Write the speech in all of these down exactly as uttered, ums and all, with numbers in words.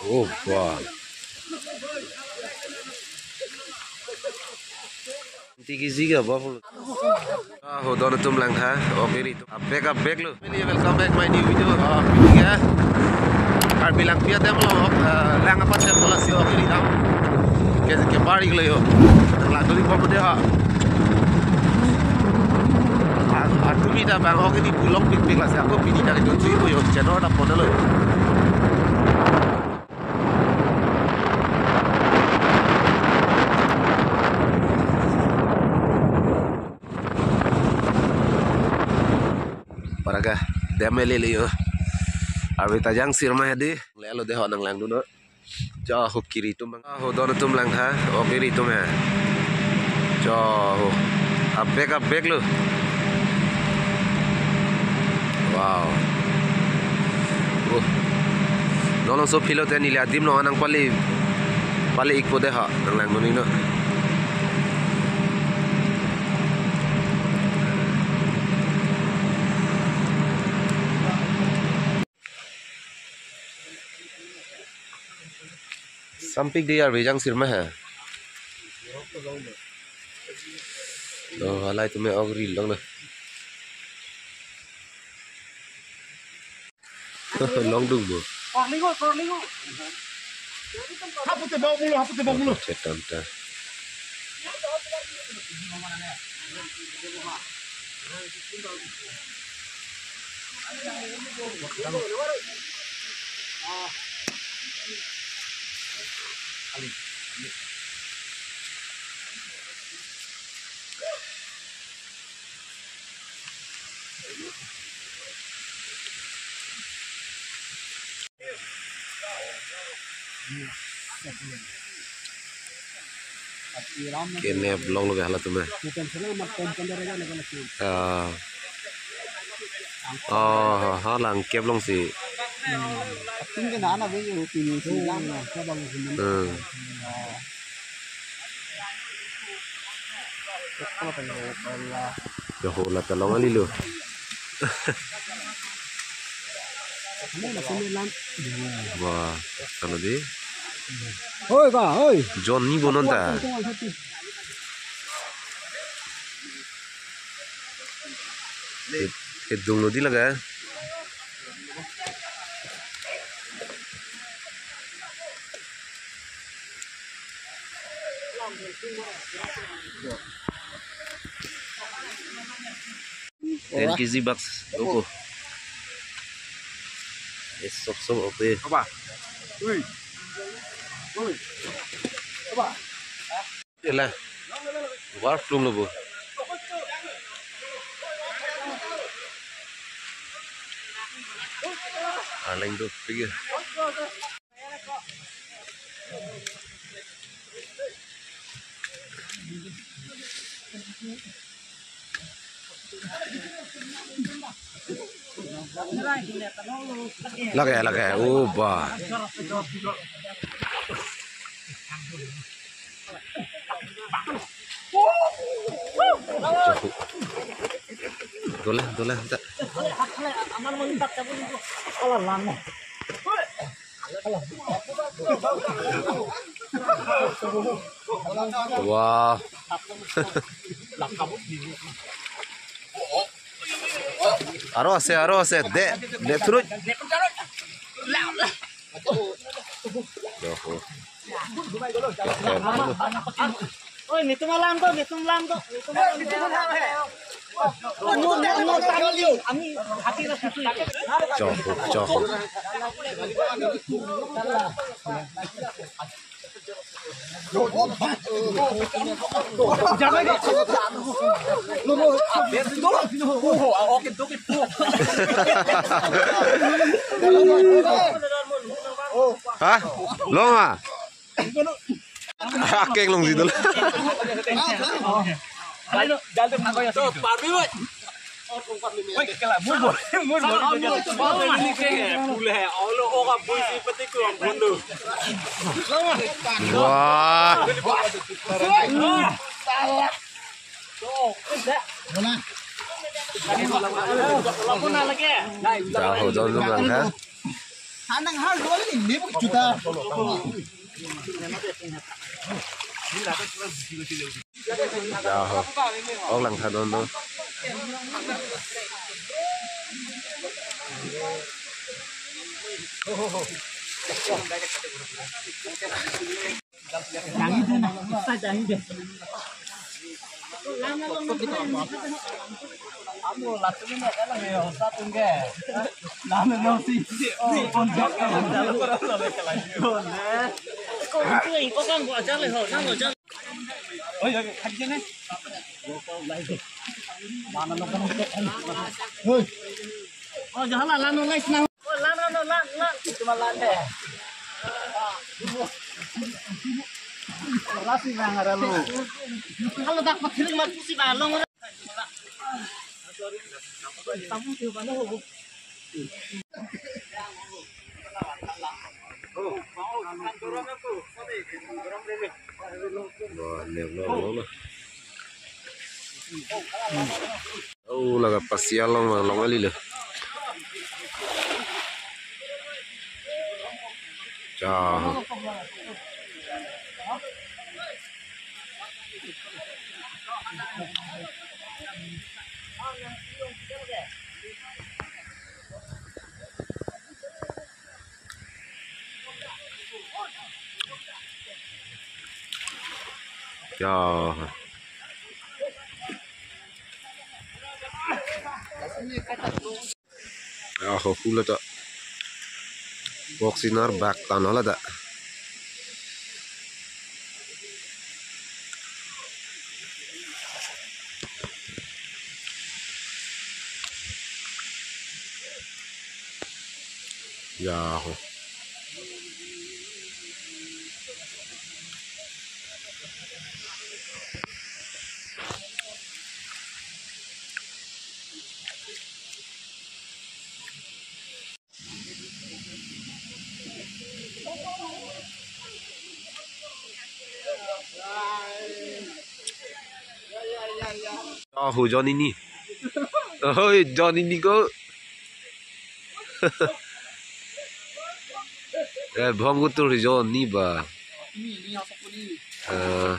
Oh, wah. Tiki jiga ba pul. Ah, ho don atum langtha. Okay, ri. Abek abek lo. Family, welcome back my new video. Ah, pini ke Karbi Langpi atem lo, ah, lang apat tem lo si, okay, ri dam. Ke, ke bari lo yo. Langduri pom de ha. Ah, ah, tumi ta bang, okay, di bulong pik pik la si. Ako pini ta ke don si ko yo. Channel ta pon lo. Para ke dam ele le yo. Arve ta jangsir ma hedi. Le lo de ho nanglangdun non. Jo ho kiri atum bang. Ho don atum langtha. O kiri atum he. Jo ho. Abek abek lo. Wow. Oh. Nolong so philo te neli adim lo nang pali, pali ikpo de ha, nanglangdun non. Sampik de arve jangsir ma ha. Oh, halai atum me ok ri long na. Longdun bo. Hapute bau mulu, hapute bau mulu. Chetan ta. Kene vlog lo ke hala atum he. Ah. Oh, ha, ha, lang kep long si. Hmm. Ya ho la ta long ali lo. Wah, kalau di. Hoi ka, hoi. Johnny bonon ta. Ke, kedung lo di laga. Ten K G box, loko. Yes, sok sok, okay. Apa? Ui. Ui. Apa? Ela. War plum lo bo. Aleng do, pergi. Lake, lake, oh, bah. Dole, dole, ta. Wah. Aro ase, aro ase. De, de thurut. Oi, netum alam to, netum alam to, netum alam to. Anu, anu, anu, ami hati na hati. Chok, chok. Ha? Long ma? Akeng long si dolo. Wah. Jaho dolo lang ha. Hanang hal dua ni ni buk juta. Ya, ho. Ong lang tha don do. Oh, jangan lah, lan, lan, lan. Oh, lan, lan, lan, lan. Cuma lan deh. Rasi bang ada lu. Kalau tak pakai lima puluh sih balong. Wah, ini lo, lo, lo. Oh, laga pasial long, long kali lo. Cha. Ya. Ya, ho, hula ta. Box inar bak tan hala ta. Ya, ho. Oh, Johnny ni. Oh, Johnny ni ko. Eh, bom ko tur Johnny ba. Eh.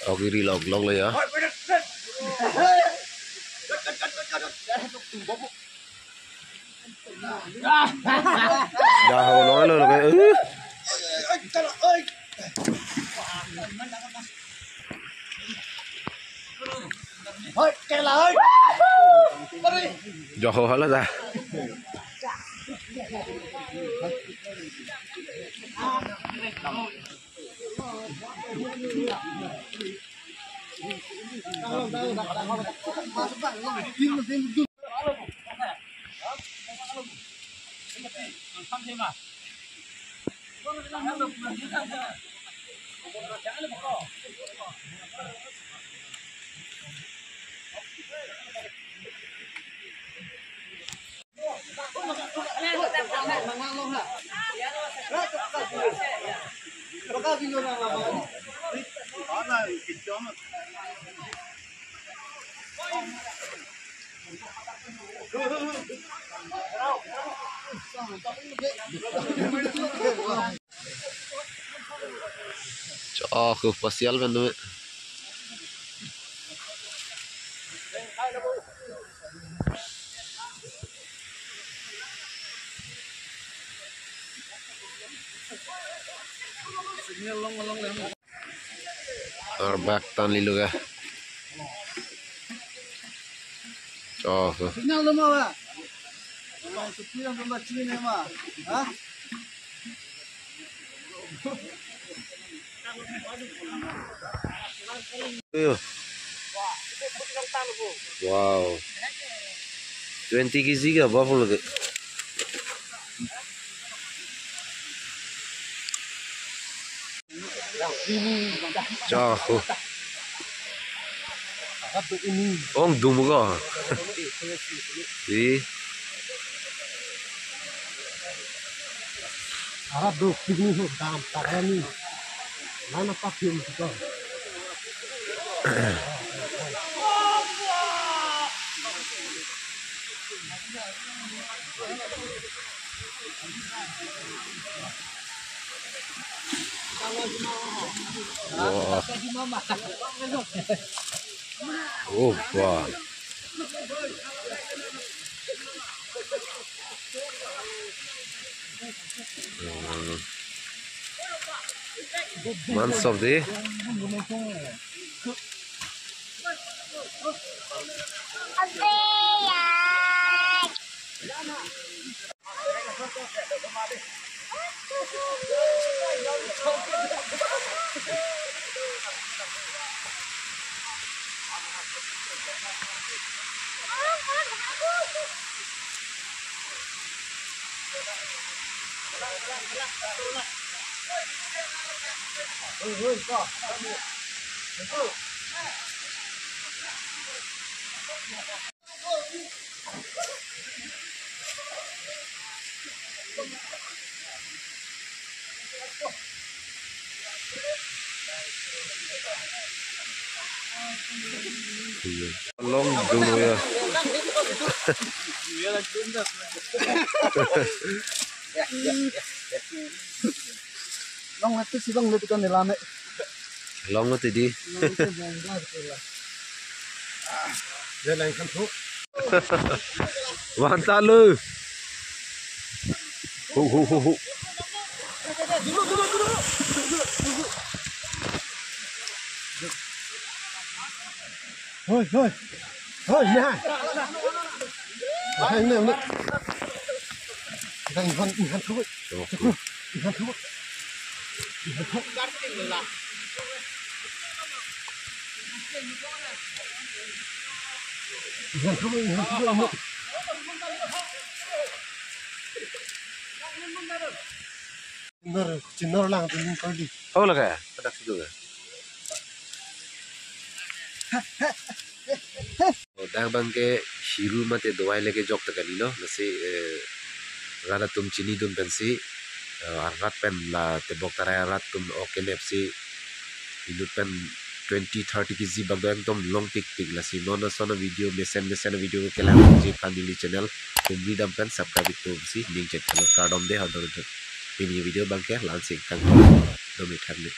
Oke, ri lok lok lo ya. Dah, lo lo lo. Eh. Hoi, kela, hoi. Joho hala ta. Cho, ko pasial pen do. Arbak tan lilo ka. Oh, signal lo ma ba? Signal lo ma ba? Ha? Ayo. Wow. Twenty K G ka buffalo ke. Jaho. Ong dum ko. Di. Arap do picnic ho dam tak ni. Mana pakim kita. Wah. Oh, wah. Hmm. Mansof di. Long dun ya. Long itu sih bang, itu kan lama. Long itu di. Long itu bang, betul lah. Dia lain kan tuh. Wanta lo. Hu, hu, hu, hu. Hoi, hoi. Hoi, nah. Nah, ini, ini. Ikan, ikan, ikan tuh. Oke. Ikan tuh. Ikan tuh. Ikan tuh, ikan tuh, ikan tuh. Chinor, chinor lang tu ning kali. Oh, lake? Padak situ ke? Oh, dak abang ke hiru mate dovai le kejok ta kalilo. Lasi, eh, rat atum chinidun pensi, eh, arat pen la tebok tarai arat atum ok kenep si inut pen twenty thirty K G bang do, ekdom longpikpik. Lasi non ason avideo, mesen mesen avideo kelang ji Family Channel, kumri dam pen subscribe itu si ning chet kalo. Kardom de, hador de. Pini video abang ke la-an si kang dome thak ne.